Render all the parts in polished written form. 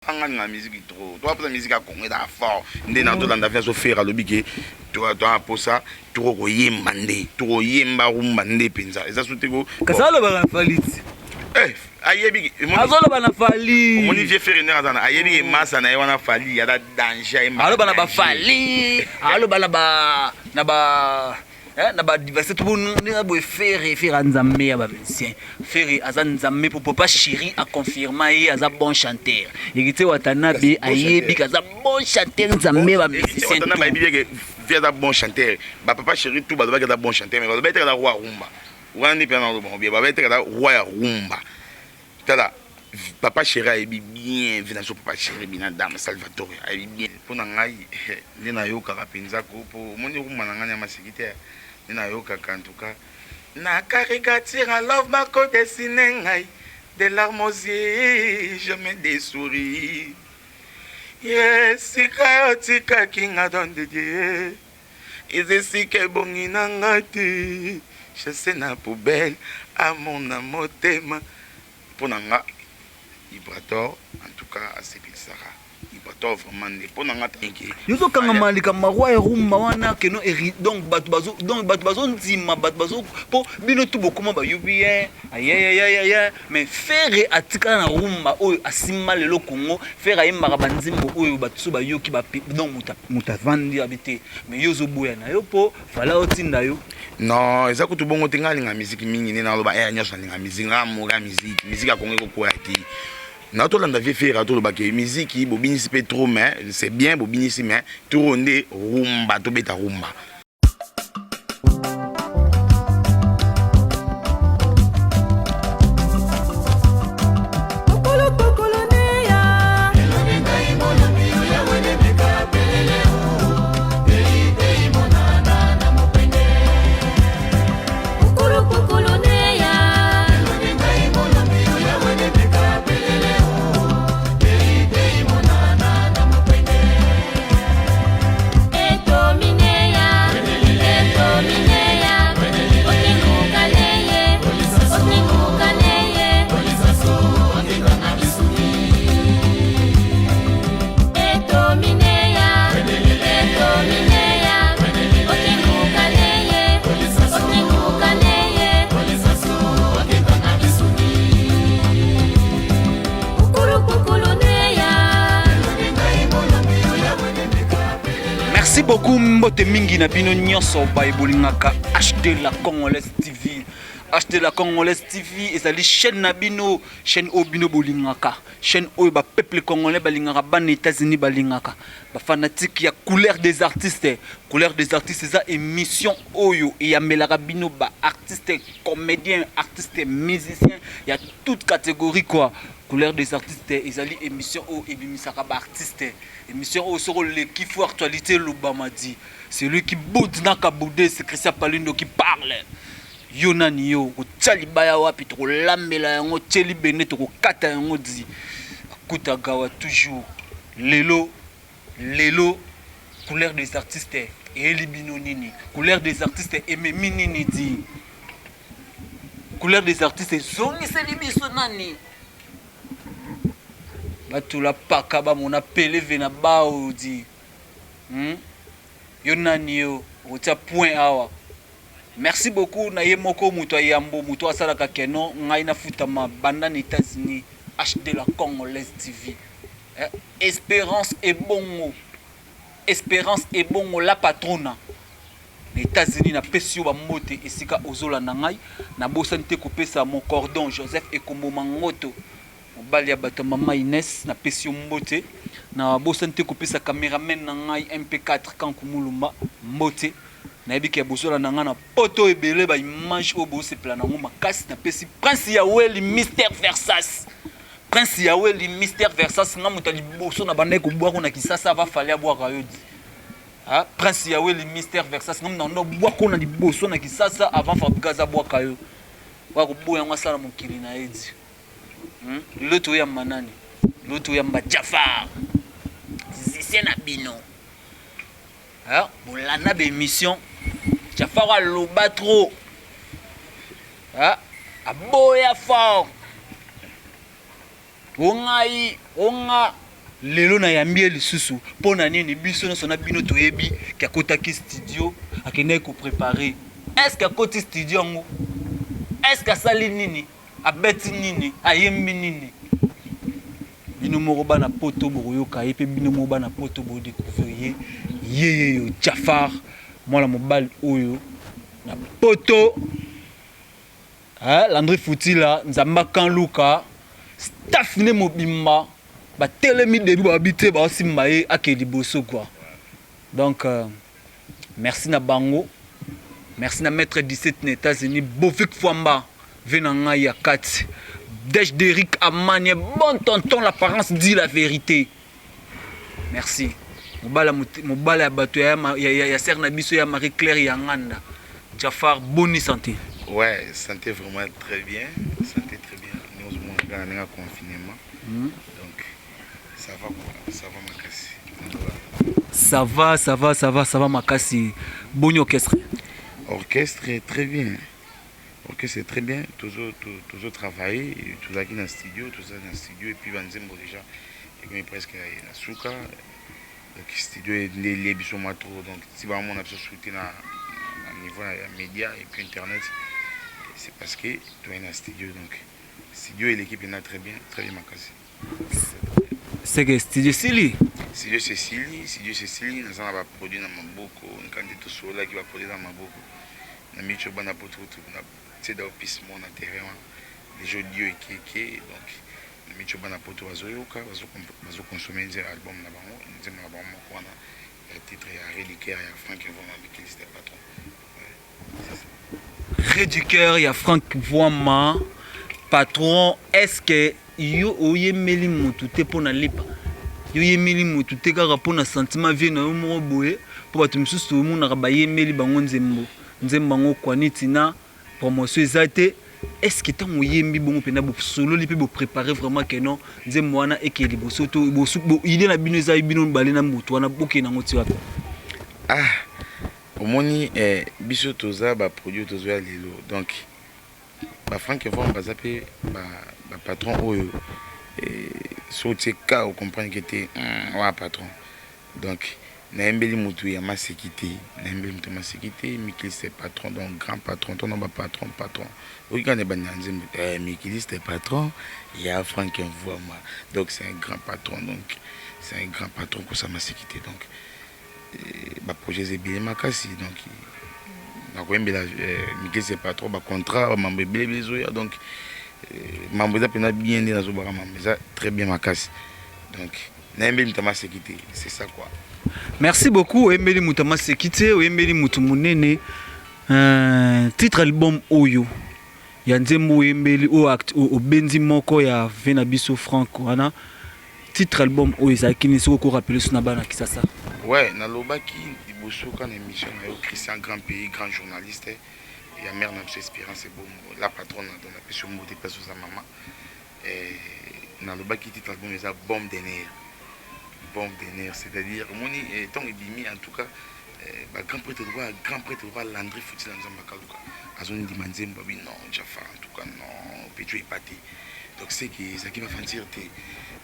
Nga alinga musique trop. Toi posa musique ya Congo ezala fort. Nde na tolanda vie azo faire alobi ke toi toi posa toko koyemba nde. Toko yemba rumba nde penza. Eza sute ko. Kasi alobaka na Fally ti. Eh, ayebi azoloba na Fally. Omoni vieux Ferre ndenge aza na ayebi ke masa na ye wana Fally aza danger ayemba. Aloba na ba Fally, aloba na ba na ba Eh, na ba diversité to ndenge boye Ferre Ferre nzambe ya ba musicien Ferre aza nzambe po papa chéri a confirma ye aza bon chanteur Héritier Watanabe ayebi kaza bon chanteur nzambe ba musicien tout bayebi bien que Ferre aza bon chanteur ba papa chéri tout balobaki aza bon chanteur mais balobaki te aza roi rumba wana nde mpe naloba bien balobaki te aza roi ya rumba tala papa chéri ayebi bien vi na biso papa chéri bina dame Salvatore ayebi bien mpo na ngai nde nayokaka mpenza ko mpo omoni rumba na ngai na maseki te nde nayokaka en tout cas na caricature à love bako dessine ngai des larmes aux yeux je mets des souris esika otikaki nga don de Dieu eza esika ebongi na nga te chasse na poubelle amona motema mpo na nga Ibrator en tout cas asepelisaka Ibrator vraiment nde mpo na nga tanke yo ozokangama likambo ya roi ya rumba wana keno eri donc bato bazo donc bato bazondima bato bazo mpo bino tu bokoma bayubi ye ayayayaya mais Ferre atikala na rumba oyo asimba lelo Congo Ferre ayembaka banzembo oyo bato so bayoki bape donc moto avandi abi te mais yo ozoboya na yo mpo fala otinda yo. Non eza kutu bongo te ngai nalinga musique mingi nde naloba eh nyonso nalinga musique ngai amoureux ya musique musique ya Congo ekokwea te na tolanda vieux Ferre toloba ke musique bobinisi mpe trop mais c'est bien bobinisi mais trop nde rumba tobeta rumba. Merci beaucoup mbote mingi na bino nyonso baye bolingaka HD la Congolaise TV. HD la Congolaise TV ezali chaîne na bino, chaîne oyo bino bolingaka, chaîne oyo ba peuple congolais balingaka, bana États-Unis balingaka, ba fanatique ya couleur des artistes. Couleur des artistes eza émission oyo eyambelaka bino ba artistes, comédiens, artistes, musiciens ya toute catégorie quoi. Couleur des artistes ezali émission oyo ebimisaka ba artistes. Émission oyo soko oleki faut actualité elobama di. Celui qui boude na kaboude c'est Christian Palindo qui parle. Yo nani yo okotia libaya wapi tokolambela yango tie libende tokokata yango di. Akuta gawa toujours. Lelo lelo couleur des artistes eyeli bino nini? Couleur des artistes ememi nini di? Couleur des artistes ezongiseli biso nani? Batula paka bamona peleve na bao di. Hmm? Yo nani yo okotia point awa. Merci beaucoup na ye moko moto ya yambo moto asalaka keno ngai nafutama banda na États-Unis HD la Congolaise TV. Eh, Espérance Ebongo. Espérance Ebongo la patrona. Na États-Unis napesi yo bambote esika ozolanda ngai. Nabosani te kopesa mon cordon Joseph Ekombo Mangoto. Mobali ya bato ya mama Ines napesi yo mbote. Nabosani te kopesa cameraman na ngai MP4 Kanku Mulumba mbote. Nayebi ke bozolanda ngai na poto ebele ba image oyo bosepela nango makasi. Napesi Prince Yaweli Mister Versas. Prince Yaweli Mister Versas nga moto ya liboso na bandaki kobwako na Kisasa ava fallait abwaka yo di. Ah, Prince Yaweli Mister Versas nga moto na bwako na liboso na Kisasa avant Fabregas abwaka yo. Wa koboya yango asala mokili na ye di. Hmm? Lelo toyamba nani? Lelo toyamba Jafar. Musicien na bino. Ah, bolanda ba émission. Jafar aloba trop. Ah, aboya fort. Ongai, onga. Lelo nayambi ye lisusu mpo na nini? Biso nyonso na bino toyebi ke akotaki studio, akendaki koprépare. Est ce que akoti studio yango? Est ce que asali nini? Abeti nini? Ayembi nini? Bino moko bana poto bokoyoka ye, mpe bino moko bana poto bodécouvrir ye. Ye yeyo Jafar, mwana mobali oyo na poto. Landry Futila, Nzamba Kanluka, staff ne mobimba batelemi debu, babi te, baosimba ye ake liboso quoi. Donc merci na bango, merci na maître 17 na États-Unis, Bovik Fwamba, ve na ngai ya kati Dej Derrick Amanie, bon tonton, l'apparence dit la vérité. Merci mobala, mobala ya bato ya sœur na biso ya Marie Claire ya Nganda. Jafar, boni santé? Ouais, santé vraiment très bien, santé très bien. Nous avons un confinement. Donc ça va quoi, ça va makasi. Ça va, ça va, ça va, ça va makasi. Boni orchestre? Orchestre très bien. Orchestre très bien, toujours toujours travailler, toujours dans le studio, toujours dans le studio et puis banzembo déjà et presque na suka. Donc studio nde elie biso mwa trop. Donc si bamona biso soutien na niveau ya média et puis internet, c'est parce que toye na studio. Donc studio eleki mpena très bien, très bien makasi. C'est que studio esili? Studio Cécilie, studio Cécilie, naza na baproduit na maboko. Nka nde tosololaki, baproduit na maboko na micho bana poto na tie da opise mo na terrain wana déjà audio ekeke. Donc na micho bana poto bazoyoka, bazoconsommer nzela album na bango, nzembo na bango moko wana ya titre ya Reliquaire ya Frank Mvoma, mikiliste patron. Réducteur ya Frank Voama patron. Est ce que yo oyembeli motu te mpo na lipa? Yo oyembeli motu te kaka mpo na sentiment vie na yo moko boye? Mpo bato mosusu tomonaka bayembeli bango nzembo, nzembo yango kwani ntina promotion eza te. Est ce que ntango oyembi bongo mpenza, bosololi mpe bopréparé vraiment ke non, nzembo wana ekee liboso, to idée na bino eza bino mibale na motu wana, bokende yango ti wapi? Ah, omoni biso toza baproduit tozoya lelo. Donc bafrank Vom baza mpe bapatron oyo so otie ka ocomprendre ke te wana patron. Donc nayembeli motu ya maseki te, nayembeli motu ya maseki te. Mikiliste patron, donc grand patron, tono bapatron patron oki kaka na ebandi na nzembo mikiliste patron ya Frank Mvwama. Donc c'est un grand patron, donc c'est un grand patron kosala maseki te. Donc baprojet eza ebele makasi. Donc nakoyembela mikiliste patron, bacontrat, bamambo ebele ebele ezoya. Donc mambo eza mpena bien nde nazobaka, mambo eza très bien makasi. Donc nayembeli moto ya maseki te, c'est ça quoi. Merci beaucoup. Oyembeli moto ya maseki te, oyembeli motu monene. Titre album oyo ya nzembo oyembeli oyo obenzi moko ya ve na biso Frank wana, titre album oyo ezalaki nini, soki okorappeler so na bana Kisasa? Ouais, nalobaki liboso ka na émission na yo, Christian Grand Pays, grand journaliste ya mare na biso Espérance Ebongo, la patronne. Donc napesi yo mbote place oza, mama. Nalobaki titre album eza Bombe de nerf, bombe de nerf, c'est-à-dire omoni ntango ebimi, en tout cas bagrand prêtre roi, grand prêtre roi Landry Futila, Nzambe akaluka, azondima nzembo abi non, Jafar, en tout cas non, petu epa te. Donc c'est que ezalaki baventure te.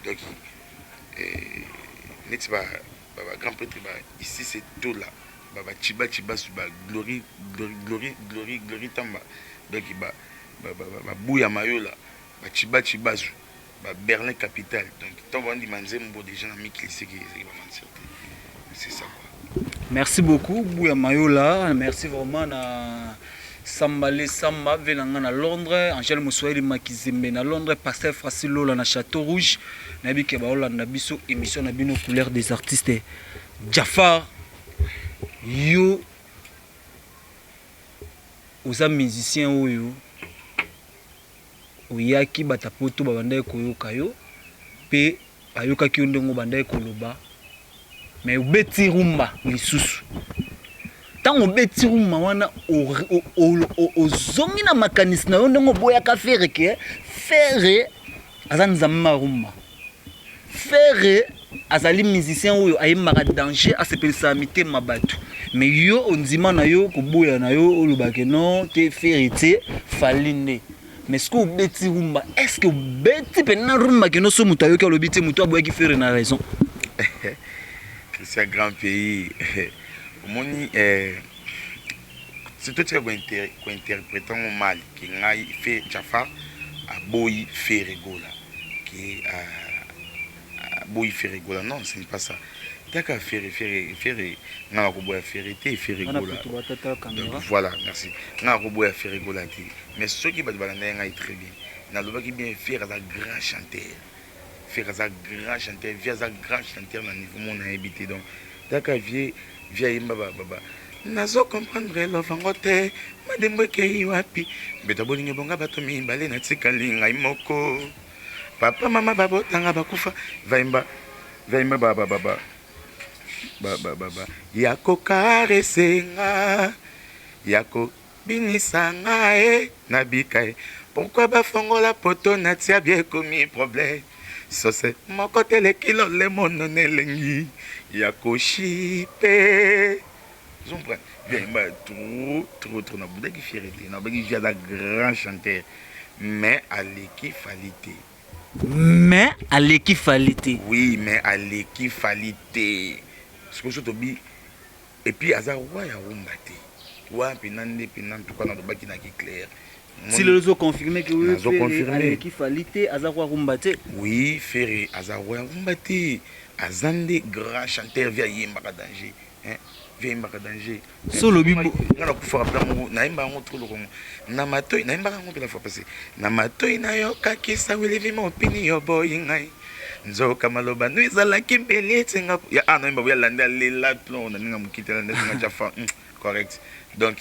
Donc neti bagrand prêtre ba ici, c'est tola bachiba chibasu, baglory, glory, glory, glory tamba, donc babuya mayola, bachiba chibasu, baberlin capitale. Donc ntango bandima nzembo déjà na mikili, seke ezalaki baventure te, c'est ça quoi. Merci beaucoup Buya Mayola, merci vraiment na Sambale Samba ve na nga na Londres, Angèle Moswahili Makizembe na Londres, Pasteur Francis Lola na Château Rouge. Nayebi ke baolanda biso émission na bino Couleur des artistes. Jafar, yo oza musicien oyo oyaki bato poto babandaki koyoka yo mpe bayokaki yo ndenge obandaki koloba, mais obeti rumba lisusu. Ntango obeti rumba wana, ozongi na makanisi na yo ndenge oboyaka Ferre, ke Ferre aza nzambe ya rumba, Ferre azali musicien oyo ayembaka danger, asepelisaka mitema bato, mais yo ondima na yo koboya na yo, olobake non te, Ferre te, Fally nde. Mais soki obeti rumba, est ce que obeti mpenza rumba keno so moto ayoki alobi te moto aboyaki Ferre na raison? Christian Grand Pays, omoni totika kointerpréter yango mal ke ngai fe Jafar aboyi Ferre Gola, ke aboyi Ferre Gola. Non, ce n'est pas ça. Taka Ferre, Ferre, Ferre, nga nakoboya Ferre te. Ferre Gola, donc voilà, merci. Nga nakoboya Ferre Gola te, mais soki bato balanda ye ngai très bien, nalobaki bien: Ferre aza grand chanteur, Ferre aza grand chanteur, vieux aza grand chanteur na niveau mo nayebi te. Donc taka vieux, vieux ayemba ba nazo comprendre lovango te, madembo ekei wapi, mbeto bolingo ebonga bato mibale, natikali ngai moko, papa mama babotanga bakufa. Vayemba, vayemba ba ba ba ba ba ba ba ba ya kocaresser nga, ya kobinisa nga e nabika e. Pourquoi bafongola poto natia bie ekomi problème sose moko teleki lolemo nona elengi ya koshipe. Ozomprendre bien, ba trop trop trop. Nabundaki Ferre te, nabaki vieux aza grand chanteur, mais aleki Fally te. Mais aleki Fally te. Oui, mais aleki Fally te. Sikoyo so tobi et puis aza roi ya rumba te, wana mpena nde mpena ntuka nalobaki naki clair. Si lelo ozoconfirme ke Nazoconfirme. aleki Fally te, aza roi rumba te. Oui, Ferre aza roi ya rumba te, aza nde grand chanteur. Vieux ayembaka danger, hein? Vieux ayembaka danger. So olobi nga nakufaka mpena moko, nayemba yango trop lokongo na matoi, nayembaka yango mpena fois passé na matoi, nayokaki sawilivi mopini yo boyi ngai, nzoka maloba no ezalaki mbeli etinga ya a nayemba boya lande alela plon na ndenge mokiti alande etinga Jafa correct. Donc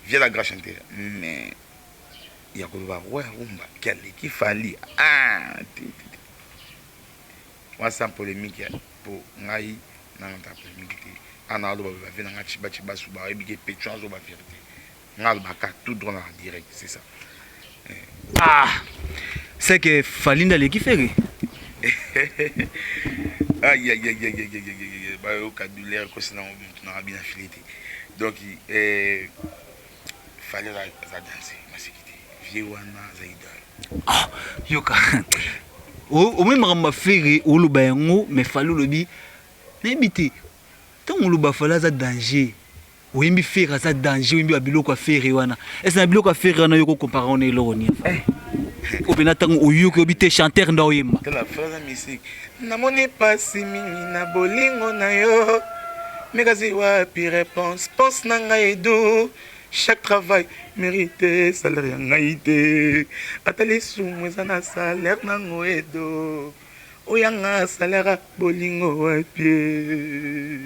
vieux la grand chanteur, mais ya koloba roi ya rumba ki aleki Fally, ah, te te te, wana sans polémique ya po ngai nanga polémique te. Ana aloba bavieux na nga ciba ciba su bayebi ke pecho azoba vérité, nga alobaka tout droit na direct, c'est ça. Ah, c'est que Fally nde aleki Ferre. Aïe aïe aïe aïe aïe aïe aïe, bayoka douleur kosi nango motu nanga bina fili te. Donc Fally aza danse maseki te, vieux wana aza idole. Ah, yoka, omoi makambo ya Ferre oloba yango, mais Fally olobi nayebi te. Ntango oloba Fally aza danger, oyembi Ferre aza danger, oyembi babiloko ya Ferre wana. Ese na biloko ya Ferre wana yo kocomparer wana eloko nini o mpena ntango oyoki oyebi te chanteur nde oyemba? Tala phrase mystique: namoni pasi mingi na bolingo na yo, me kasi wapi réponse pense na ngai edu? Chaque travail mérite salaire ya ngai te, ata lisumu eza na salaire nango edo, oyanga salaire ya bolingo wapi?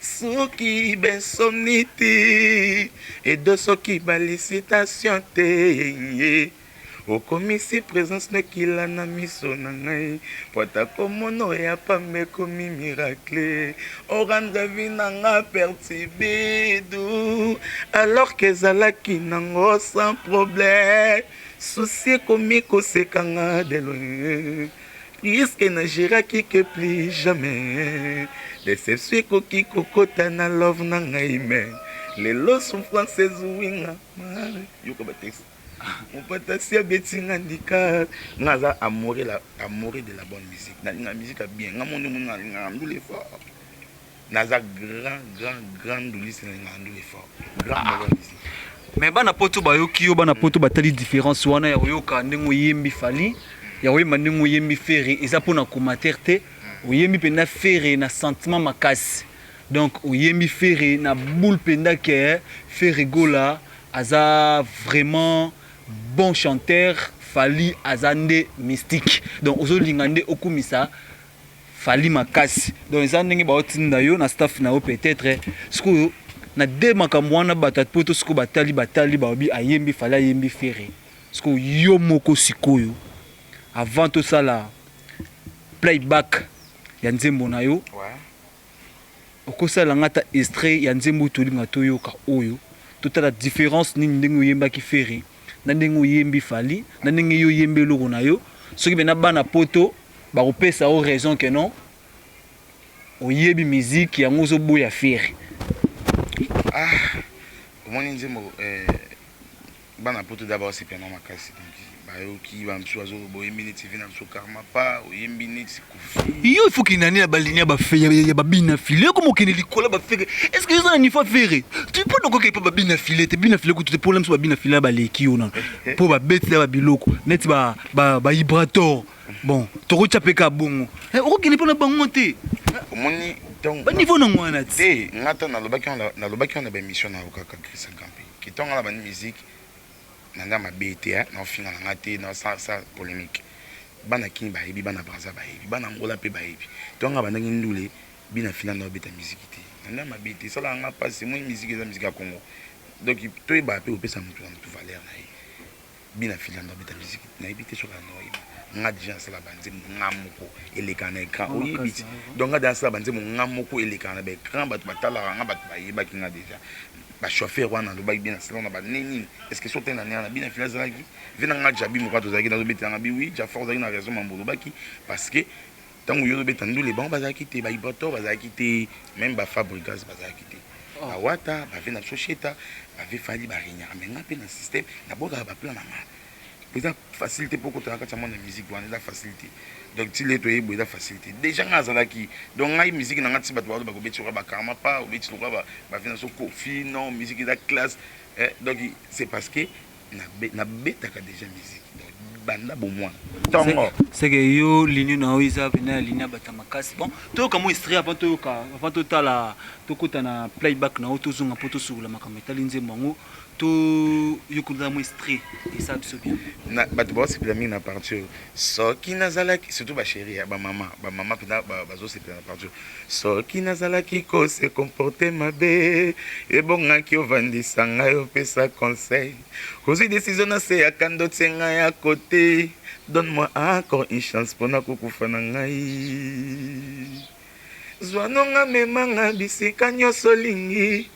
Soki bainsomnie te edo, soki balicitation te, okomisi présence nokila na miso na ngai, po ata komono ya pamba ekomi miracle. Orendre vie na nga perturbé alors que ezalaki nango sans problème. Souci ekomi kosekanga de loin, puisque nagéraki que plus jamais déception ekoki kokota na love na ngai. Me lelo souffrance ezuwinga. Yoka batexte mopatasi abetinga ndika. Nga aza amoureux, la amoureux de la bonne musique. Nalinga musique ya bien. Nga mondo moni nalingaka ndule fort, naza grand grand grand ndulisi, nalingaka ndule fort, grand amoureux ya musique. Mais bana poto bayoki yo, bana poto batali différence wana ya koyoka ndenge oyembi Fally, ya koyemba ndenge oyembi Ferre. Eza mpona commentaire te, oyembi mpenza Ferre na sentiment makasi. Donc oyembi Ferre na boule mpenza ke Ferre Gola aza vraiment bon chanteur, Fally aza nde mystique. Donc ozolinga nde okumisa Fally makasi. Donc eza ndenge baotinda yo na staff na yo peut-être. Sikoyo na de makambo wana, bato ya poto sikoyo batali, batali, balobi ayembi Fally, ayembi Ferre. Sikoyo yo moko sikoyo, avant tosala playback ya nzembo na yo, okosala nga ata extrait ya nzembo tolinga toyoka oyo, totala différence nini ndenge oyembaki Ferre na ndenge oyembi Fally na ndenge yo oyembi eloko na yo. Soki mpena bana poto bakopesa yo raison ke non, oyebi musique yango, ozoboya Ferre. Ah, omoni nzembo. Bana Poto da baosepela na makasi. Donc bayoki bamosusu bazoloba: "Oyembi neti vi na biso Karma Pa, oyembi neti Kofi." Yo, il faut kende nani na baligne ya babina file, ekoma okende likolo ba Ferre. Est ce que eza na niveau Ferre? Tu mpo nakoki mpo babina file te, bina file kutu te. Mpona biso babina file baleki yo nano mpo babetela babiloko neti ba Ibrator. Bon, tokotya mpe ka bongo, okokende mpo na bango te. Omoni ntongo baniveau nango wana ti. Te, nga ta nalobaki wana baémission na yo kaka, Christian Gampe, kitonga na bandi musique na nda mabe te, naofinga na nga te, sa polémique. Bana Kini bayebi, bana Braza bayebi, bana Ngola mpe bayebi. Ntonga bandaki ndule bina fila nda obeta musique te na nda mabe te, esalaka nga mpasi. Moi, musique eza musique ya Congo, donc toyebaka mpe kopesa motu na motu valeur na ye. Bina fila nda obeta musique, nayebi te soki anda oyeba. Nga déjà nasala banzembo nga moko, elekaka na écran, oyebi ti. Donc nga déjà nasala banzembo nga moko, elekaka na baécran, bato batalaka nga, bato bayebaki nga déjà. Bachauffeur wana alobaki bien, nasala na baneni. Est ce que so te na ndenge na bina fila azalaki ve na nga Jabi moko, tozalaki nazobetelanga bi: "Oui, Jafar, ozalaki na raison, mambo olobaki." Parce que ntango yo ozobeta ndule, bango bazalaki te, baIbrator bazalaki te, même baFabregas bazalaki te, bawata bave na société bave Fally baregnaka. Mais nga mpe na système nabwakaka baplan na nga. Eza facile te mpo okotaka kati ya monde ya musique wana, eza facile te. Donc ti le toyebi, eza facile te. Déjà nga azalaki, donc ngai musique na nga ti bato baloba kobeti lokola baKarma Pa, obeti lokola bave na so Kofi. Non, musique eza classe. Donc c'est parce que nabetaka déjà musique, donc banda bomwana ntongo. C'est que yo, ligne na yo eza pena ya ligne ya bato ya makasi. Bon, toyoka mo extrait avant toyoka, avant totala, tokota na playback na yo, tozonga mpo tosukola makambo etali nzembo yango. Toyokola mo extrait, esa biso bien. Bato baosepela mingi na partie oyo. Soki nazalaki, surtout bachéri ya bamama, bamama mpenza bazosepela na partie oyo. Soki nazalaki kose comporter mabe, ebongaki ovandisa ngai, opesa conseil. Kozwi décision na se ya kando, tie ngai ya côté. Donne-moi encore une chance mpona kokufa na ngai. Zwanonga, memanga bisika nyonso olingi,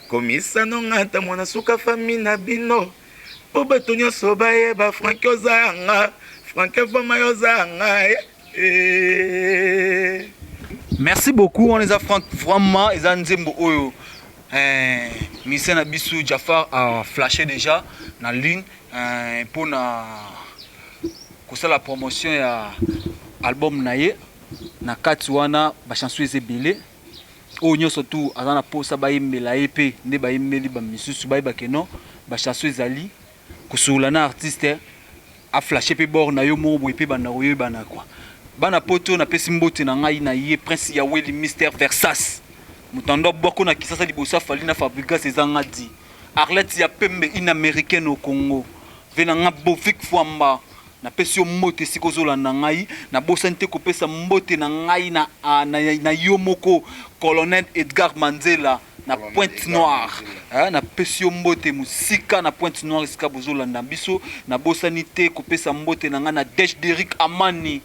komisanonga ata mwana suka famille na bino, mpo bato nyonso bayeba Frank oza yanga, Frank Vama oza yanga. Merci beaucoup. Wana eza Frank. Vraiment eza nzembo oyo musicien na biso Jafar a flashé déjà na ligne mpona kosala promotion ya album na ye. Na kati wana bachanson eza ebele. Oyo nyonso tu aza na mposa bayembela ye mpe nde bayembeli bamisusu, bayebake non, bachanson ezali kosolola na artiste, aflashe mpe bord na yo moko boye mpe banda koyebana kua. Bana Poto, napesi mbote na ngai na ye Prince Yaweli, Mister Versas, moto ando abwako na Kisasa liboso aFally na Fabregas. Eza nga di Arlette ya pembe, une Américaine au Congo. Ve na nga Bofik Fwamba, napesi yo mbote esika ozolanda ngai. Nabosani te kopesa mbote na ngai na yo moko Colonel Edgar Manzela na Pointe Noire. Napesi yo mbote mosika na Pointe Noire esika bozolanda biso. Nabosani te kopesa mbote na ngai na Dej Derik Amani,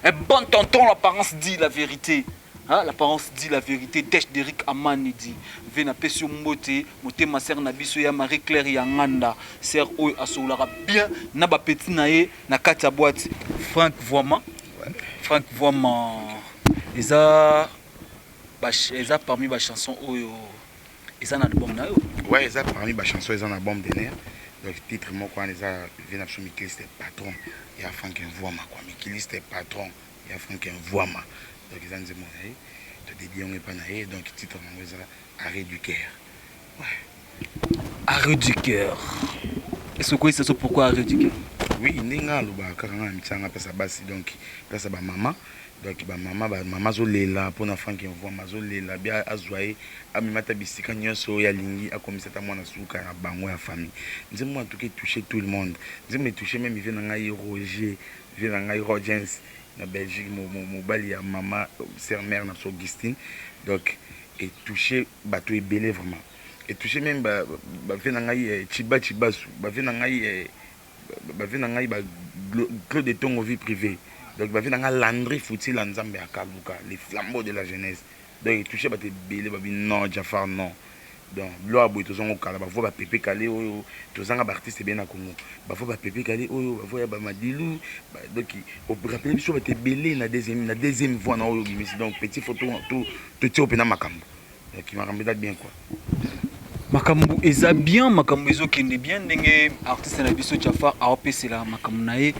un bon tonton. L'apparence dit la vérité. Hein, l'apparence dit la vérité. Dej Derik Amani dit ve, napesi yo mbote motema. Sœur na biso ya Marie Claire ya Nganda, sœur oyo asololaka bien na bapeti na ye na kati ya boîte. Frank Voama, Frank Voama, eza parmi bachanson oyo eza na album na yo? Ouais, eza parmi bachanson eza na album de nerf. Donc titre moko wana eza ve na biso Mikiliste patron ya Frank Mvwama quoi, Mikiliste patron ya Frank Mvwama. Donc eza nzembo na ye, todédier yango epai na ye. Donc titre nango eza Arrêt du cœur, ouais. Arrêt du cœur, est ce que okoyisa so pourquoi Arrêt du cœur? Oui, ndenge alobaka kaka, nga na mitianga mpesa basi, donc place ya bamama. Donc bamama, bamama azolela mpona Frank Mvwama, azolela bia azwa ye, amema ata bisika nyonso oyo alingi, akomisa ata mwana suka na bango ya famille. Nzembo en tout cas etouche tout le monde. Nzembo etouche même vie na ngai Roger, vie na ngai Rogens na Belgique, mobali ya mama sœur mère na biso Augustine. Donc etouche bato ebele vraiment, etouche même bavie na ngai Chiba Chibasu, bavie na ngai, bavie na ngai Claude Etongo, vie privée. Donc bavie na ngai Landry Futila, Nzambe ya Kaluka, les flambeaux de la jeunesse. Donc etouche bato ebele, babi: "Non, Jafar, non." Donc biloko ya boye tozongo kala, bavoix bapepe kale oyo tozanga baartiste ebele na Congo, bavoix bapepe kale oyo, bavoix ya bamadilu. Donc orappeler biso bato ebele na deuxième voix na oyo obimisi. Donc petit, faut totia mpena makambo. Donc makambo eza bien quoi. Makambo eza bien, makambo ezokende bien ndenge artiste na biso Jafar aopesela makambo na ye.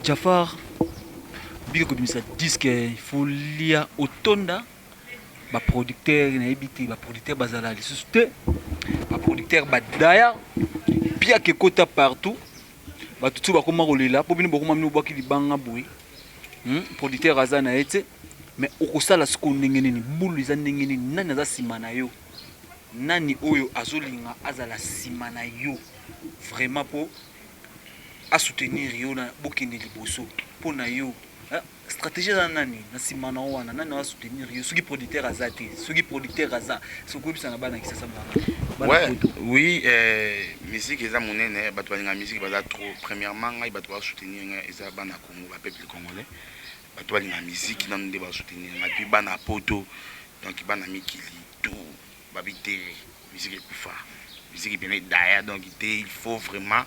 Jafar biki kobimisa disque, il faut lia otonda baproducteur. Nayebi te, baproducteur bazala lisusu te, baproducteur badaya piaka ekota partout. Bato tu bakoma kolela mpo bino bokoma, bino bobwaki libanga boye. Producteur aza na ye te, mais okosala sikoyo ndenge nini? Bulu eza ndenge nini? Nani aza nsima na yo? Nani oyo azolinga azala nsima na yo vraiment mpo asoutenir yo na bokende liboso? Mpo na yo, stratégie eza nani na nsima na yo wana? Nani asoutenir yo soki producteur aza te? Soki producteur aza, soki oyebisa na bana Kisasa, bana Ouais, Poto. Oui, musique eza monene, bato balinga musique baza trop. Premièrement, ngai bato basoutenir ngai eza bana Congo, bapeuple congolais, bato balinga musique nanu nde basoutenir ngai. Puis bana Poto, donc bana mikili tout babi te, musique ekufa, musique pene daya. Donc te, il faut vraiment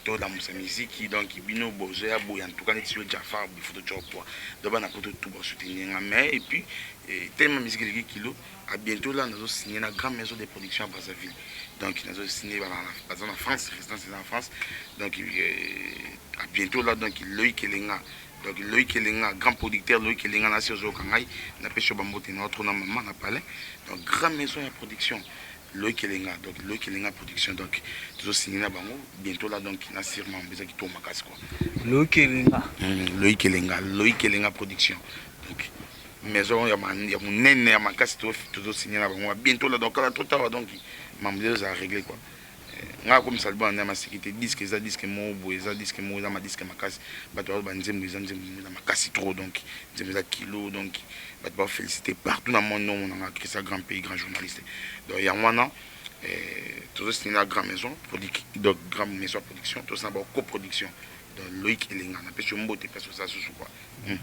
tolamusa musique. Donc bino bozoya boye, en tout cas neti yo Jafar, il faut totya poids. Donc bana Poto tout basoutenir nga. Mais et puis tellement musique eleki kilo, à bientôt là nazosigné na grande maison de production à Brazzaville. Donc nazosigné, baza na France, résidence eza en France. Donc à bientôt là. Donc Loïc Elenga, donc Loïc Elenga, grand producteur Loïc Elenga, nasi ozoyoka ngai, napesi yo bambote na otro na mama na palais. Donc grande maison ya production Loïc Elenga, donc Loïc Elenga production, donc tozosigné na bango bientôt là. Donc na sûrement eza kitoko makasi quoi. Loïc Elenga. Loïc Elenga, Loïc Elenga production, donc maison ya monene ya makasi, tozosigné na bango bientôt là. Donc kala trop tard, donc mambo ezala réglé quoi. Ngai akomisa libona nde ya maseki te. Disque eza disque moko boye, eza disque moko, eza madisque makasi. Bato bazo banzembo, eza nzembo eza makasi trop. Donc nzembo eza kilo, donc bato bafélicité partout na monde. Omonanga Christian, grand pays, grand journaliste. Donc yango wana tozosigné na grand maison, donc grande maison ya production, tosala ba coproduction. Donc Loïc Elenga, napesi yo mbote place oza susu quoi. Voilà.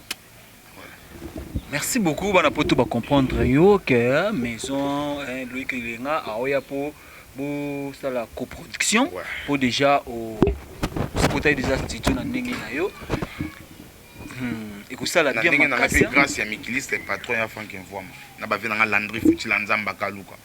Merci beaucoup. Bana Poto bacomprendre yo ke maison Loïc Elenga aoya mpo bosala coproduction, mpo déjà okotaki déjà studio na ndenge na yo, ekosala na bien ndenge na ngai makasi. Mpe grâce ya mikiliste, patron ya Frank Mvwama, na bave na nga Landry Futila, Nzambe akaluka,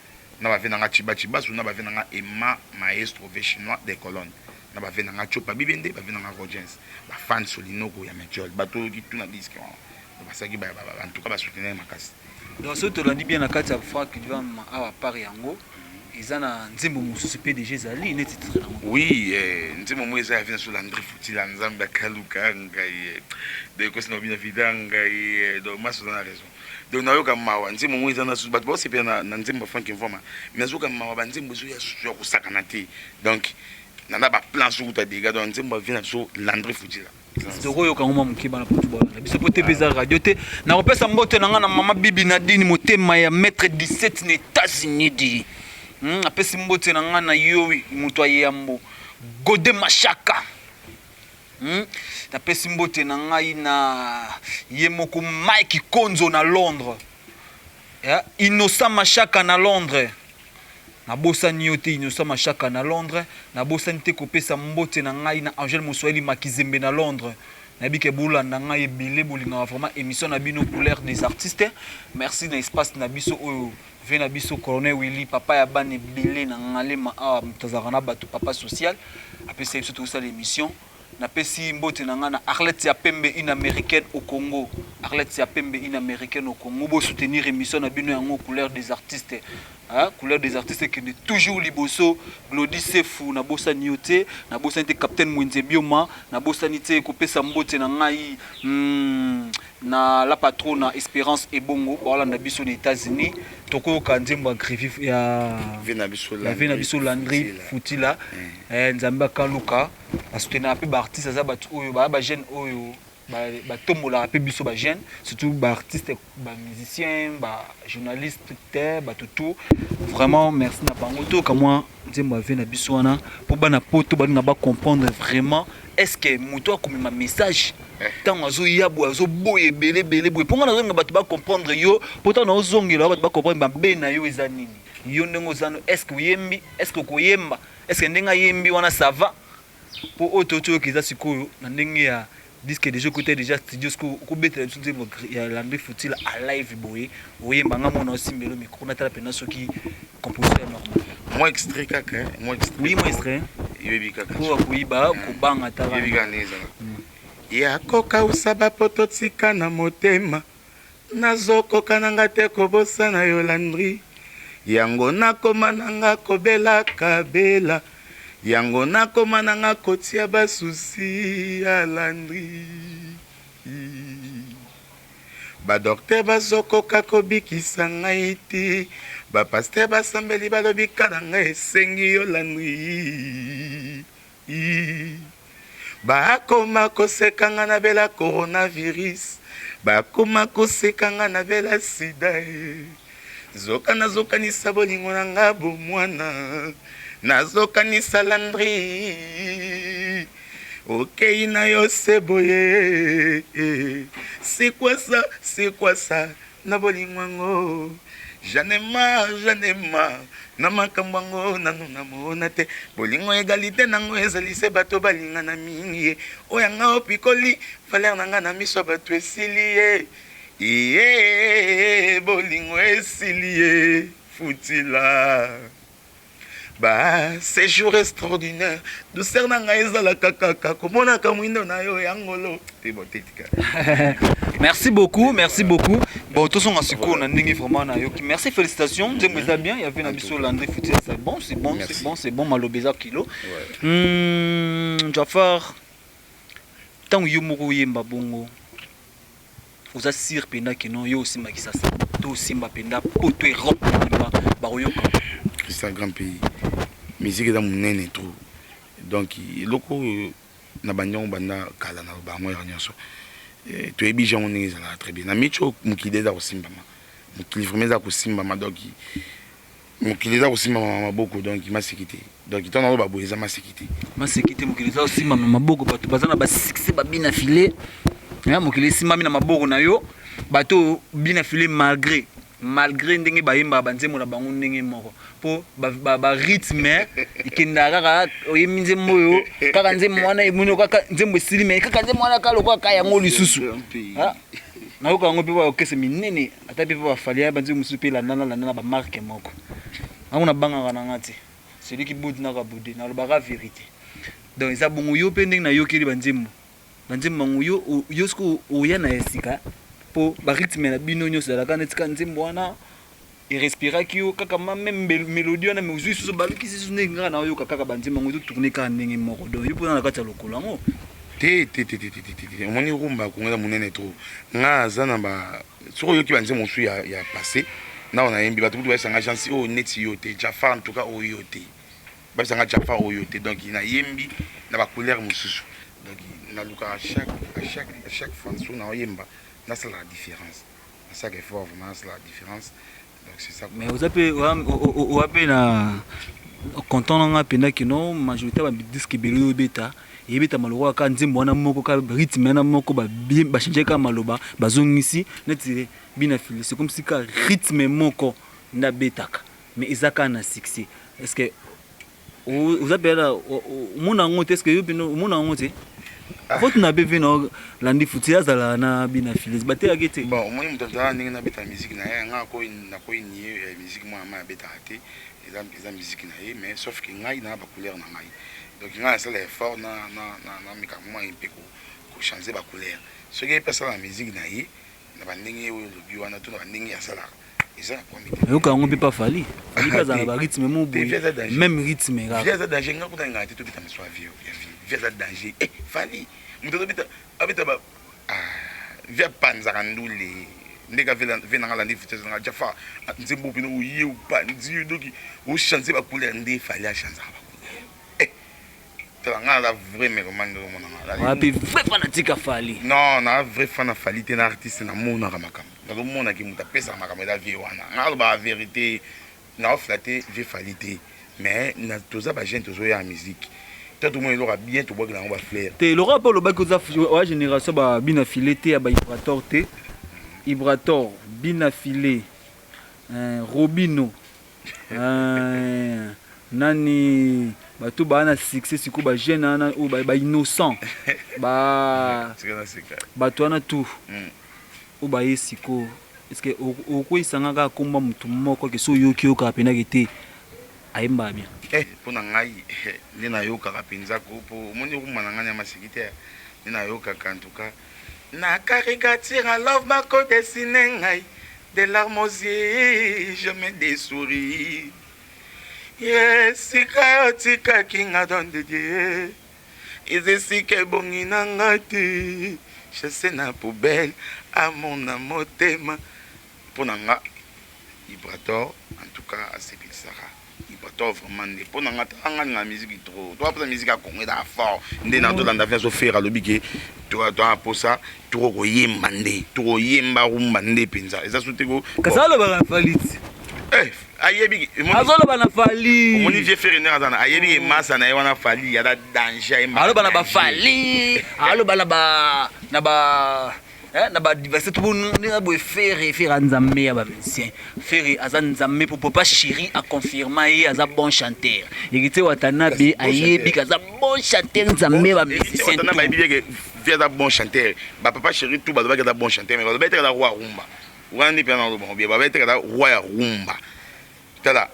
na bave na nga Chiba Chibasu, na bave na nga Emma Maestro ve chinois de Colonne, na bave na nga Chopa Bibende, bave na nga Rogens, bafan Solinoko ya Metiol, bato oyoki tuna disque wana basalaki, en tout cas basoutenir makasi. Donc soki tolandi bien, na kati ya Frank Mvwama awa, part yango eza na nzembo mosusu mpe déjà ezali neti titre nango? Oui, nzembo moko eza ya vi na so Landry Futila, Nzambe akaluka ngai, donc ekosi na obina vida ngai. Donc masi oza na raison. Donc nayoka mawa, nzembo moko eza na bato baosepela na nzembo ya Frank Mvwama, mais nazoka mawa, banzembo ezoya susu ya kosakana te. Donc nana baplan sokuta dega. Donc nzembo ya vi na biso Landry Futila. Tokoyoka ngo mwa moke, bana Poto balanda biso, po te mpe eza radio te. Nakopesa mbote na nga na mama Bibi Nadine, motema ya maître 17 na États-Unis di. Apesi mbote na nga na yo, moto ayambo Gode Mashaka. Napesi mbote na ngai na ye moko Mike Konzo na Londres, yeah? Innocent Mashaka na Londres, nabosani yo te. Innocent Mashaka na Londres, nabosani te kopesa mbote na ngai na Angèle Moswahili Makizembe na Londres. Nayebi ke bolanda ngai ebele, bolingaka vraiment émission na bino Couleur des artistes. Merci na espace na biso oyo, ve na biso Colonel Willy, papa ya bana ebele na Ngalema awa, moto azalaka na bato, papa social, apesi biso tokosala émission. Napesi mbote na ngai na Arlette ya Pembe, une Américaine au Congo. Arlette ya Pembe, une Américaine au Congo, bosoutenir émission na bino yango Couleur des artistes, hein? Couleur des artistes ekende toujours liboso. Glodi Sefu, nabosani yo te. Nabosani te Capitaine Mwenze Bioma. Nabosani te kopesa mbote na ngai na la patrona Espérance Ebongo, baolanda biso na États-Unis. Tokoyoka nzembo ya Grevi ya ve na biso. Ya ve na biso Landry Futila. Nzambe akaluka asoutenaka mpe baartiste, aza bato oyo baya, bajeune oyo batombolaka mpe biso bajeune, surtout baartiste, bamusicien, bajournaliste te, bato tout. Vraiment merci na bango. Toyoka mwa nzembo ave na biso wana mpo bana Poto balinga bacomprendre vraiment. Est ce que moto akomema message ntango azoya boye, azoboya ebele ebele boye? Mpo nga nazolinga bato bacomprendre yo, mpo ntango naozongela bato bacomprendre mabe na yo eza nini. Yo ndenge oza no, est ce que oyembi? Est ce que okoyemba? Est ce que ndenge ayembi wana, ça va? Mpo oyo toyoki eza sikoyo na ndenge ya disque déjà okota déjà studio. Sikoyo okobetela biso nzembo ya Landry Futila a live boye, oyemba, nga mona osimbelo micro, natala mpena soki composition ya normal. Mwa extrait kaka, hein, mwa extrait. Oui, mwa extrait. Yebi kaka. Po akoyiba kobanga ta. Yebi kaka ndenge ezalaka. Ya kokausa bapoto tika na motema, nazokoka na nga te kobosana yo Landry. Yango nakoma na nga kobela kabela, yango nakoma na nga kotia basusi ya Landry. Ba docteur bazokoka kobikisa ngai te, ba pasteur basambeli balobi ka na ngai esengi yo Landry. Bakoma koseka nga nabela coronavirus, bakoma koseka nga nabela sida e. Zoka nazokanisa bolingo na nga bomwana, nazokanisa Landry. Okei na yo se boye, c'est quoi ça, c'est quoi ça na bolingo yango. J'en ai marre, j'en ai marre na makambo yango nanu namona te. Bolingo égalité nango ezali se bato balingana mingi ye. Oyo nga opikoli valeur na nga na miso ya bato esili ye. Iye bolingo esili ye futila. Ba séjour extraordinaire, douceur na ngai ezalaka kaka komonaka mwindo na yo ya ngolo. Te bon te tika. Merci beaucoup, merci beaucoup. Bon, tozonga sikoyo na ndenge vraiment nayoki. Merci, félicitations. Nzembo eza bien, il y avait na biso Landry Futi, c'est bon, c'est bon, c'est bon, c'est bon, maloba eza kilo. Jafar, ntango yo moko oyemba bongo, oza sûr mpenza ke non, yo osimba Kisasa to osimba mpenza poto Europe mobimba bakoyoka? Christian Grand Pays, musique eza monene trop. Donc eloko oyo na bandi yango banda kala na bango yaka nyonso, toyebi jango ndenge ezalaka très bien. Na micho mokili eza kosimbama, mokili vraiment eza kosimbama. Donc mokili eza kosimbama na maboko, donc maseki te. Donc ntango naloba boye, eza maseki te. Maseki te, mokili eza kosimbama na maboko. Bato baza na basuccès, babina file, mokili esimbami na maboko na yo. Bato bina file, malgré ndenge bayembaka banzembo na bango ndenge moko, mpo barythme ekendaka kaka. Oyembi nzembo oyo, kaka nzembo wana emoni kaka nzembo esili, mais kaka nzembo wana kaka lokola kaka yango lisusu. Nayoka yango mpe baorchestre minene, ata mpe bafali ya banzembo mosusu mpe elandana landana, bamarke moko yango. Nabangaka na nga te, celui qui boude naka boude, nalobaka vérité. Donc eza bongo. Yo mpe ndenge nayokeli banzembo bango, yo soki oya na ya sika, mpo barythme na bino nyonso ezalaka neti kaka nzembo wana erespiraki yo kaka ma même mélodie wana, mais ozwi susu, balukisi susu ndenge kaka naoyoka kaka banzembo yango ezotourne kaka ndenge moko. Donc yo mpona na kati ya lokolo yango? Te, te, te, te, te, te, te. Omoni, rumba ya Kongo eza monene trop. Nga aza na ba, soki oyoki banzembo mosusu ya passé nao nayembi, bato kutu bayesanga Jansi oyo neti yo te, Jafar, en tout cas oyo yo te, bayebisanga Jafar oyo te. Donc nayembi na bacouleur mosusu. Donc nalukaka à chaque fois so naoyemba, nasalaka différence, nasalaka effort vraiment, nasalaka différence. Donc c'est ça. Mais oza mpe, oza mpe na content na nga mpenza kino majorité ya badisque ebele oyo obeta, eyebetama lokola kaka nzembo wana moko, kaka rythme wana moko, bachange kaka maloba, bazongisi neti bina fili. C'est comme si kaka rythme moko nde abetaka, mais eza kaka na succès. Est ce que oza mpenza omona yango te? Est ce que yo mpena omona yango te? Faute na be na Landi Futi azala na bina filis bateyaki te. Bon, omoni, moto azala ndenge nabeta musique na ye, nga nakoyi nie musique mwana mai abetaka te. Eza musique na ye, mais sauf que ngai na bacouleur na ngai. Donc ngai nasala effort nameka mwa mpe kochange bacouleur. Soki ye mpe asala na musique na ye na bandenge oyo olobi wana to na bandenge asalaka, eza na problème te. Oyoka yango mpe pa Fali, Fali mpe azala na barythme mo boye, même rythme kaka. Vie aza danger. Nga kuta ngaka te tobeta maso ya vie ya vie. Vie aza danger. Eh, Fali moto azobeta, abeta ba vie, apanzaka ndule ndenge vie nanga Landi Futi nanga Jafa nzembo mpena oye opanzi yo. Donc ochange bacouleur nde Fali achangeaka bacouleur. Tala, nga naza vrai mélomane, nde omonanga. Wapi vrai fanatique ya Fali? Non, na vrai fan ya Fali te. Na artiste namonaka makambo, nazomonaki moto apesaka makambo, eza vie wana. Nga alobaka vérité, naofla te vie Fali te, mais toza bajeune, tozoya ya musique to tomona eloko ya bien, tobwakela yango bafleur. Te, eloko mpe olobaki, oza oya génération babina file te, ya baibrator te. Ibrator, bina file, Robino, nani, bato baa na succès sikoyo, bajeune wana oyo bainnocent, bato wana tout oyo baye sikoyo, est ce que okweyisanga kaka komba motu moko ke so oyoki, oyokaka mpenaki te? Ayembaka bien. Mpo na ngai nde nayokaka mpenza ko, mpo omoni rumba na ngai ya maseki te, nde nayokaka. En tout cas, na caricature ya love bakodessiner ngai, de larmes aux yeux, je mets des sourires. Esika otikaki nga, don de Dieu, eza esika ebongi na nga te, chasse na poubelle amona motema. Mpo na nga, Ibrator en tout cas asepelisaka. Ibrator vraiment nde mpo na nga, tala nga ninga musique trop, toa mposa musique ya Congo ezaka fort. Nde na tolanda vi azofere, alobi ke toa mposa toko koyemba, nde tokoyemba rumba nde mpenza eza su te ko. Kasi alobaka na Fally ti. Ayebi. Azoloba na Fally. Omoni vieux Ferre ndenge aza na, ayebi ke masa na ye wana Fally aza danger, ayemba. Aloba na baFally, aloba na ba diversité to ndenge boye. Ferre, Ferre nzambe ya bamusicien. Ferre aza nzambe po Papa Chéri aconfirma ye aza bon chanteur. Héritier Watanabe ayebi ke aza bon chanteur, nzambe ya bamusicien. Bayebi bien ke vieux aza bon chanteur. Bapapa Chéri tout balobaki aza bon chanteur, mais balobaki te aza roi rumba. Wana nde mpenza naloba bien, balobaki te aza roi ya rumba. Tala,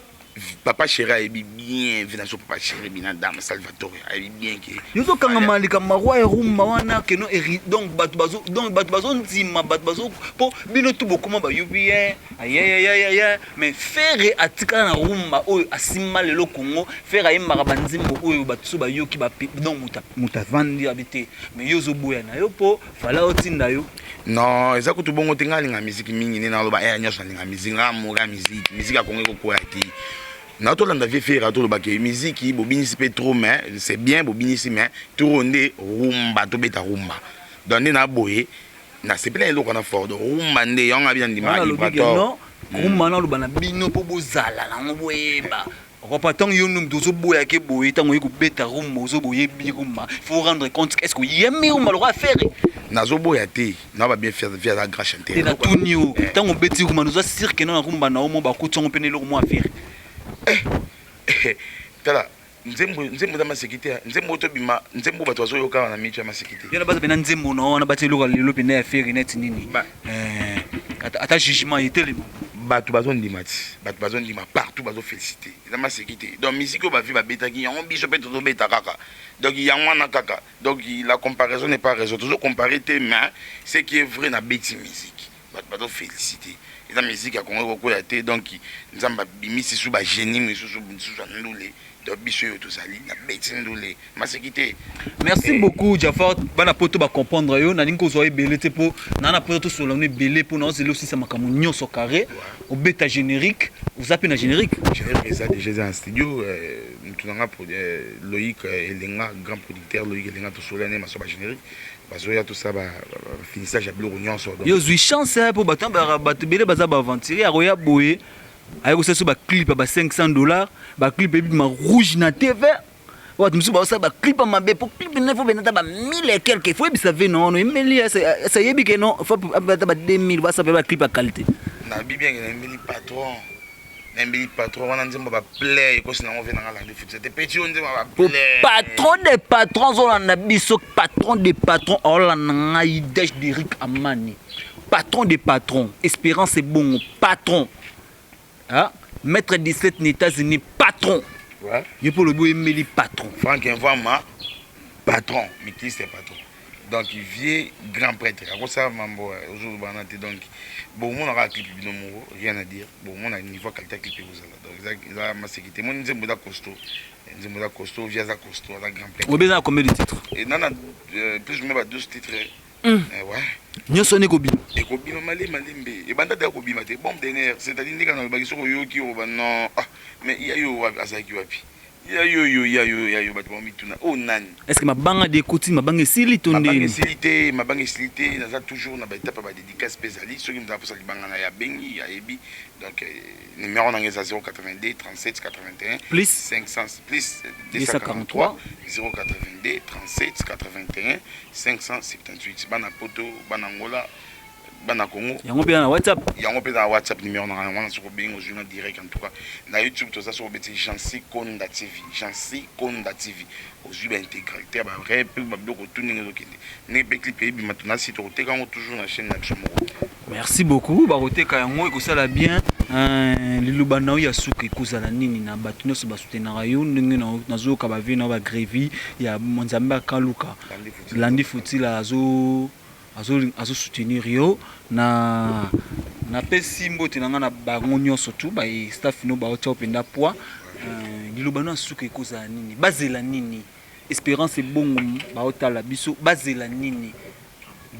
Papa Chéri ayebi bien vi na so. Papa Chéri bina dame Salvatore ayebi bien ke. Yo ozokangama likambo roi ya rumba wana keno. Donc bato bazo, donc bato bazondima, bato bazo, mpo bino tu bokoma bayubi ye ayayayaya. Mais Ferre atikala na rumba oyo asimba lelo Congo. Ferre ayembaka banzembo oyo bato so bayoki, donc moto avandi abi te. Mais yo ozoboya na yo mpo Fally otinda yo. Non, eza kutu bongo te. Ngai alinga musique mingi, nde naloba ere nyonso nalinga musique. Ngai amour ya musique, musique ya Kongo ekokwea te. Na tolanda vieux Ferre, tolobaka musique bobinisi mpe trop, mais c'est bien bobinisi, mais trop nde rumba, tobeta rumba. Donc nde na boye nasepeli na eloko wana fort. Donc rumba nde yango abi na ndima Ibrator. Rumba naloba na bino mpo bozala nango, boyeba okopa. Ntango yo moto ozoboyake boye, ntango oye kobeta rumba, ozoboyebi rumba, faut rendre compte: est ce que oyembi rumba lokola Ferre? Nazoboya te, na ba bien, vieux aza grand chanteur. Te, natuni yo, ntango obeti rumba, noza sûr ke na rumba na yo mo bakuti yango mpe na eloko mwa Ferre? Tala, nzembo, nzembo eza maseki te. Nzembo oyo tobima, nzembo bato bazoyoka wana micho ya maseki te. Yo na baza mpena nzembo na wana batia eloko lelo mpena ya Ferre neti nini? Ata jugement etelema. Bato bazondima ti, bato bazondima partout, bazofélicité, eza maseki te. Donc musique oyo bavieux babetaki yango, biso mpe tozobeta kaka. Donc yango wana kaka. Donc la comparaison n'est pas raison, tozocompare te, mais ce qui est vrai, na beti musique, bato bazofélicité, eza musique ya Kongo ekokwea te. Donc Nzambe abimisi su bagénie misusu, misusu ya ndule. Donc biso oyo tozali na beti ndule, maseki te. Merci beaucoup, Jafar. Bana poto bacomprendre yo. Nalingi kozwa ebele te mpo naa na poto tosola no ebele, mpo naozela osisa makambo nyonso carré, obeta générique. Oza mpe na générique? Générique eza déjà, eza na studio. Motu nanga Loïc Elenga, grand producteur Loïc Elenga, tosola ne maso bagénérique bazoya, tosala bafinissage ya biloko nyonso. Yo ozwi chance mpo bato, bato ebele baza baaventurier, akoya boye, aye kosala so baclip ya ba 500 $, baclip ebima rouge na TV. Bato mosusu baosala baclip ya mabe, po clip ne fo bena ata ba 1000 et quelque. Fo yebisa ve na wana oyembeli, ayebi ke non, fo ata ba 2000, basala mpe baclip ya qualité. Nayebi bien ke nayembeli patron, nayembeli patron wana nzembo baplay ekosi nango ve nanga landi futisa te peti oyo nzembo baplay. Patron de patron azolanda biso, patron de patron aolanda ngai, Dej Derik Amani, patron de patron, Espérance Ebongo, patron, ah, maître 17 na États-Unis, patron. Yo mpo olobi oyembeli patron. Frank Mvama, patron mikiliste, patron. Donc vieux grand prêtre akosala mambo ozolobana te. Donc bomonaka clip bino moko, rien à dire. Bomona niveau qualité ya clip ekozala. Donc eza maseki te. Moni nzembo eza costaud, nzembo eza costaud, vieux aza costaud, aza grand prêtre. Obe eza na combien de titres? Nana plus ou moins ba 12 titres. Ouais. Nyonso wana ekobima? Ekobima malembe malembe. Ebanda te, akobima te, bombe de nerf, c'est-à-dire ndenge nalobaki, soki oyoki okoba non, ah, mais ya yo azalaki wapi? Ya yo yo ya yo ya yo, bato bamituna oyo nani. Est ce que mabanga de ekoti, mabanga esili to? Mabanga esili te, mabanga esili te. Naza toujours na baétape ya badédicace mpe ezali. Soki moto aposa libanga na ye, abengi, ayebi. Donc numéro nanga eza 082 37 81 plus 500 plus 243 082 37 81 578. Bana poto, bana Angola, bana Congo. Yango mpe na WhatsApp? Yango mpe na WhatsApp, numéro nanga yango wana. Soki obengi, ozwi nga direct. En tout cas, na YouTube toza, soki obeti Jansi Konda TV, Jansi Konda TV, ozwi baintégralité ya bare mpe babiloko tu ndenge ezokende, ndenge mpe clip eyebima. Tonasi tokoteka yango toujours na chaîne na biso moko. Merci beaucoup. Bakoteka yango, ekosala bien. Liloba na yo ya suka ekozala nini na bato nyonso basoutenaka yo, ndenge nazoyoka bavie na yo, bagrevi ya Nzambe akaluka Landi Futila azosoutenir yo? Na napesi mbote na ngai na bango nyonso, tu bastaff no baotia mpenza poids. Liloba no ya suka ekozala nini? Bazela nini? Espérance Ebongo baotala biso, bazela nini?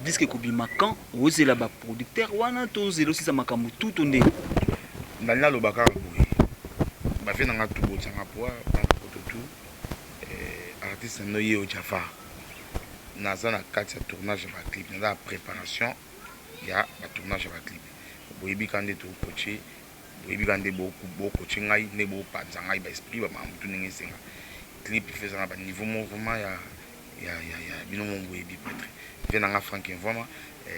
Disque ekobima quand? Ozela baproducteur wana to ozela osisa makambo tu to nde? Ndali naloba kaka boye: bavie na nga tu, botianga poa bana poto tu, artiste na ye oyo Jafar, naza na kati ya tournage ya baclip, naza na préparation ya batournage ya baclip. Boyebi ka nde tokotie, boyebi ka nde bokotie ngai, nde bopanza ngai baesprit, bamakambo tu ndenge esenga. Clip fe eza na baniveau moko vraiment ya bino mo boyebi. Prêtre vie na nga Frank Mvwama,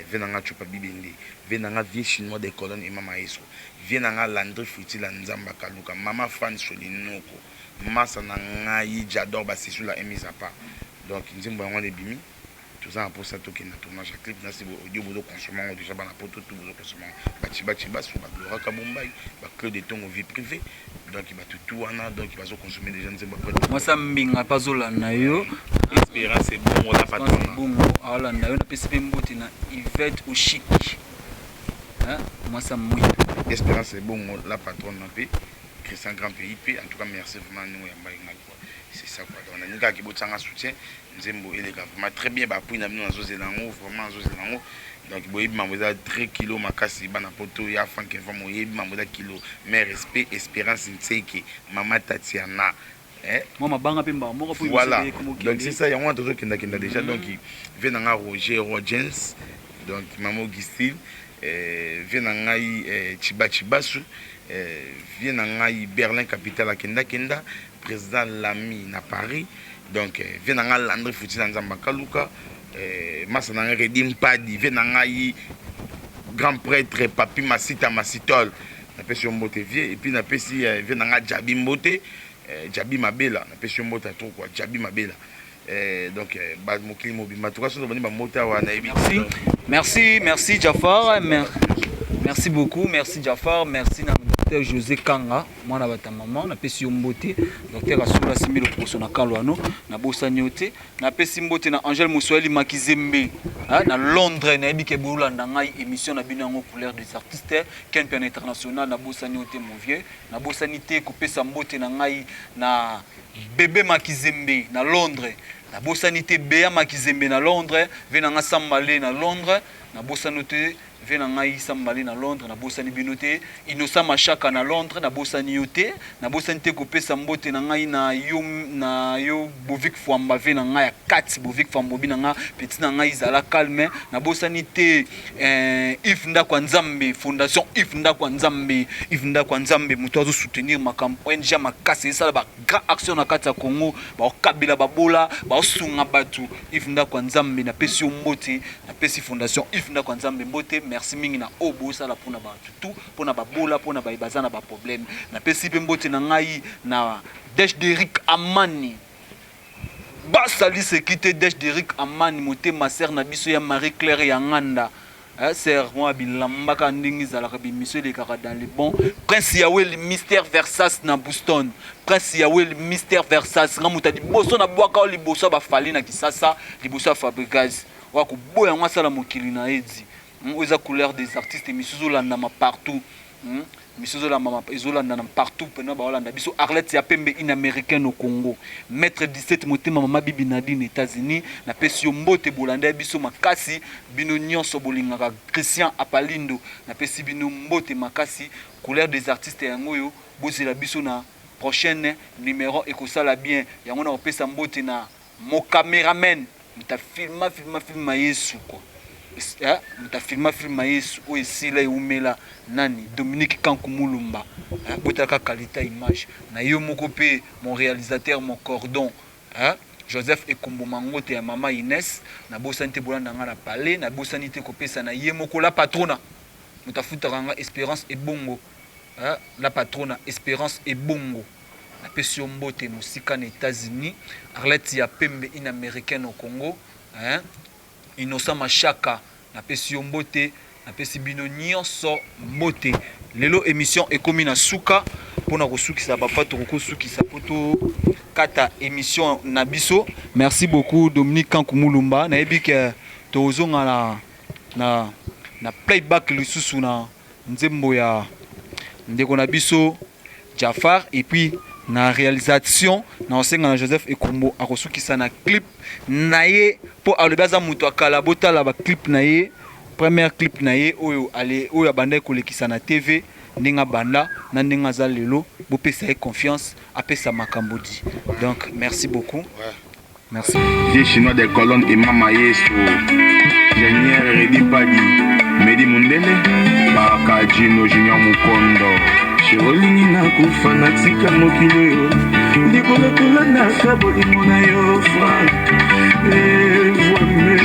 vie na nga Chupa Bibende, vie na nga vie chinois de Colonne Ema Maestro, vie na nga Landry Futila, Nzamba Kaluka, Mama Fan Solinoko, masa na ngai j'adore basesula emise à part. Donc nzembo yango wana ebimi, toza na mposa tokende na tournage ya clip. Nasi audio bozoconsommer yango déjà, bana poto tu bozoconsommer yango, bacibaci baso, bagloraka Bombai, baclaude Etongo, vie privée. Donc bato tu wana, donc bazoconsommer déjà nzembo. Mwasa mbinga mpe azolanda yo. Espérance Ebongo na patron. Bongo aolanda yo. Napesi mpe mbote na Ivete Oshiki, mwasa mwindo. Espérance Ebongo la patronne na mpe Christian Grand Pays mpe. En tout cas, merci vraiment ndenge oyambaki ngai quoi. C'est ça quoi. Donc nalingi kaka botianga soutien, nzembo eleka vraiment très bien. Baappui na bino nazozela yango vraiment, nazozela yango. Donc boyebi mambo eza très kilo makasi, bana poto ya Frank vraiment, oyebi mambo eza kilo. Mais respect, Espérance Nseke, Mama Tatiana. Mwa mabanga mpe mbala moko. Voilà, donc c'est ça, yango wana tozokendakenda déjà. Donc vie na nga Roger Rogens, donc Mama Augustine, vie na ngai Chiba Chibasu, vie na ngai Berlin Capitale, akendakenda, président Lami na Paris. Donc vie na ngai Landry Futi na Nzambe akaluka, masa na ngai Redi Mpadi, vie na ngai grand prêtre Papi Masita Masitol, napesi yo mbote vie. Et puis napesi vie na ngai Jabi mbote, Jabi Mabela, napesi yo mbote ya trop quoi, Jabi Mabela. Donc mokili mobimba toka soki tobandi bambote awa, nayebi. Merci, merci, merci Jafar, merci beaucoup, merci Jafar, merci na docteur José Kanga, mwana bata mama, napesi yo mbote. Docteur asula asimbi loposo na kalwano, nabosani yo te. Napesi mbote na Angèle Moswahili Makizembe na Londres, nayebi ke bolanda ngai émission na bino yango, Couleur des artistes, Ken Piana International, nabosani yo te mon vieux. Nabosani te kopesa mbote na ngai na Bebe Makizembe na Londres, nabosani te Beya Makizembe na Londres, ve na nga Sambale na Londres, nabosani te ve na ngai Sambale na Londres, nabosani bino te. Innocent Mashaka na Londres, nabosani yo te. Nabosani te kopesa mbote na ngai na yo Bovik Fwamba, ve na ngai ya kati Bovik Fwamba, obi na ngai petit na ngai ezala calme. Nabosani te Yves Ndako ya Nzambe, fondation Yves Ndako ya Nzambe, Yves Ndako ya Nzambe, moto azosoutenir makambo ONG ya makasi, esala ba grand action na kati ya Congo, baokabela babola, baosunga bato. Yves Ndako ya Nzambe, napesi yo mbote, napesi fondation Yves Ndako ya Nzambe mbote. Merci mingi na oyo bosala mpona bato tu, mpona babola, mpona baye baza na baproblème. Napesi mpe mbote na ngai na Desh Derik Amani, basali seki te. Desh Derik Amani, motema ser na biso ya Marie Claire ya Nganda, ser mwa bilamba kaka ndenge ezalaka, bémission elekaka dans le bon. Prince Yawel Mister Versas na Boston, Prince Yawel Mister Versas, nga moto ya liboso na bwaka oyo liboso ya bafali na Kisasa, liboso ya Fabrigaz oyo akoboya yango, asala mokili na ye di. Oyo eza Couleur des artistes, émission ezolandama partout, Miso ezolandana partout mpena baolanda biso. Arlette ya Pembe, une Américaine au Congo, maître 17 motema, mama Bibi Nadine, États-Unis, napesi yo mbote. Bolanda ya biso makasi, bino nyonso bolingaka Christian Apalindo, napesi bino mbote makasi. Couleur des artistes yango oyo, bozela biso na prochaine numéro, ekosala bien. Yango na kopesa mbote na mo cameraman, moto afilma filma filma Yesu quoi, moto afilma filma Yesu oyo esila eumela nani, Dominique Kanku Mulumba, botalaka qualité image na yo moko. Mpe mon réalisateur, mon cordon, Joseph Ekombo Mangote ya mama Ines, nabosani te. Bolanda nga na palais, nabosani te kopesa na ye moko la patrona, moto afutaka nga, Espérance Ebongo, la patrona Espérance Ebongo, napesi yo mbote mosika na États-Unis. Arlette ya Pembe, une Américaine au Congo, hein? Innocent Mashaka, napesi yo mbote, napesi bino nyonso mbote. Lelo émission ekomi na suka. Mpona kosukisa, papa, tokokosukisa mpo tokata émission na biso. Merci beaucoup, Dominique Kankumulumba. Nayebi ke tozonga na playback lisusu na nzembo ya ndeko na biso Jafar. Et puis na réalisation, na osenga na Joseph Ekombo akosukisa na clip na ye, mpo alobi aza moto akala. Botala baclip na ye, première clip na ye oyo ale oyo abandaki kolekisa na TV, ndenge abanda na ndenge aza lelo. Bopesa ye confiance, apesa makambo di. Donc merci beaucoup. Ouais. Merci. Vieux chinois des colonnes et Mama Yesu. Ingénieur Redi Padi. Medi Mundele. Baka Gino Junior Mukondo. Olingi nakufa, natika mokili oyo, likolo tolandaka bolingo na yo, Frank.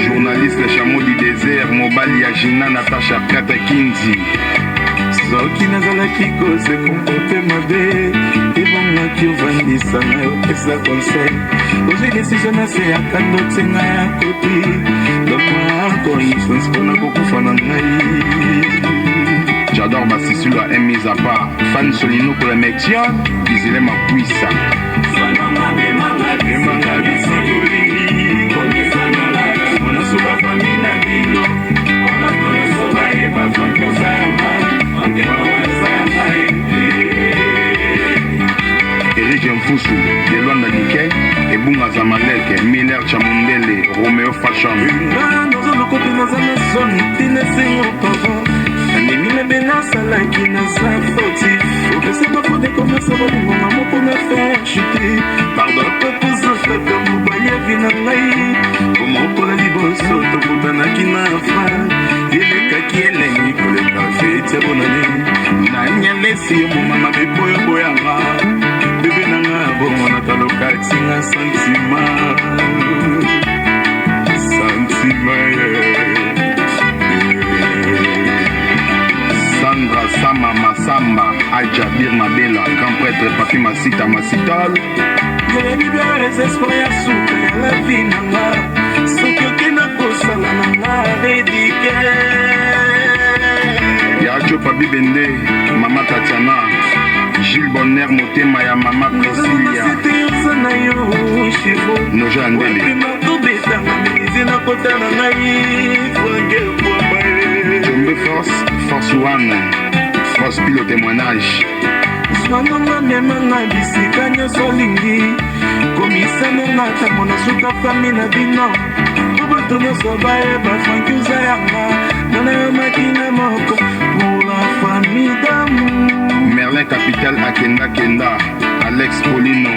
Journaliste Chameau du désert, mobali ya Gina Natasha Kata Kinzi. Soki nazalaki kose comporter mabe, ebongaki ovandisa na yo, pesa conseil. Ozwi décision na se ya kando, otinga ya kopi, donne-moi encore une chance mpona kokufa na ngai. J'adore Bassisulu à un mise à part. Fan Solino la Metia, Gizile Makwisa. Emanga biso tolingi monasuka famille na bino, bato nyonso bayeba Frank ozayamba motema wazayamba. Eric Mfusu, de Luanda Nickel, Ebunga Zamalek, Miller Chamundele, Romeo Fashion. Nga nazoluka mpe naza na soni tina esengo pardon, nandimi mabe nasalaki, naza fautif. Opesa bafaux de commerce, bolingonga moko na faire chuter. Pardon, popozakaka mobali ya vie na ngai. Komokola liboso tokutanaki na Frank, elekaki elengi koleka feti ya bonane. Nani alesi yo moma mabe po yo boyanga bebe na nga? Bongo nataloka tinga sentiment, sentiment. Sandra Sama Masamba, Adjabir Mabela, grand prêtre Papi Masita Masital. Yebi bien espoir ya suka ya la vie na nga, soki okenda kosala na nga redike. Yajo Papi Bende, Mama Tatiana, Gilles Bonner Motema ya Mama Priscilla. Oza na yo shiro. Noja Ndele. Tobetanga melisi nakota na ngai, Frank Bwamba. Jombe Force, Force One, Force Pilo témoignage. Zwanonga, memanga bisika nyonso olingi, komisanonga ntango nasuka famille na bino, po bato nyonso bayeba Frank oza yanga nana yo makina moko pour la famille d'amour. Merlin Capital Akenda Kenda, Alex Polino.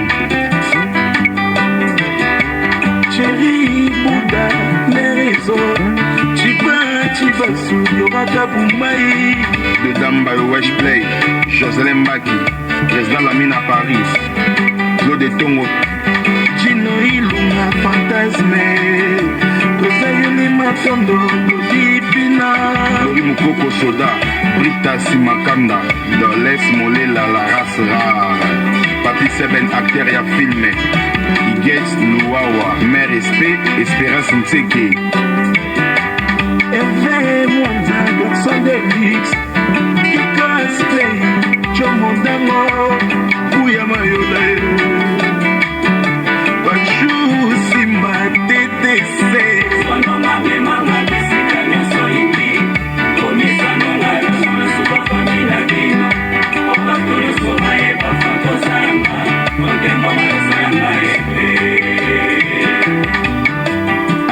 Chéri Buda Merezo Chiba Chibasu Yoraka Bumai. De Dambayo Wesh Play, Jocelyn Mbaki, Président Lamine à Paris, Claude Tongo. Gino Ilunga Fantasme, tozayeli matondo todipina. Lori Mukoko Soda, Brita Simakanda, Doles Molela, la race rare. Papi Seven, acteur ya film. Iget Luwawa, Mère SP, Espérance Ntseke. Eve Mwanza, garçon de luxe, Kikas Play, Jomondango, Kuya Mayola, Bachu Simba TTC. Memanga bisika nyonso olingi, komisanonga nasuka famille na bino, po bato nyonso bayeba Frank ozayamba motema ozayamba.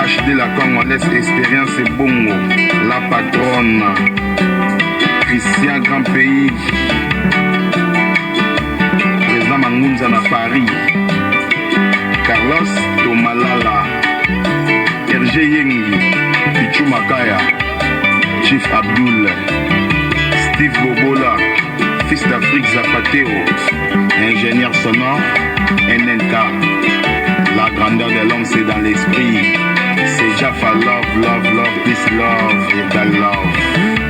HD la Congolaise Expérience Bongo, la patronne. Christian Grand Pays. Président Mangunza na Paris. Carlos Tomalala. Hergé Yengi. Pichu Makaya. Chief Abdul. Steve Bobola. Fils d'Afrique Zapatero. Ingénieur sonore. NNK. La grandeur de l'homme, c'est dans l'esprit. C'est Jaffa Love, Love, Love, Peace, Love, égale Love.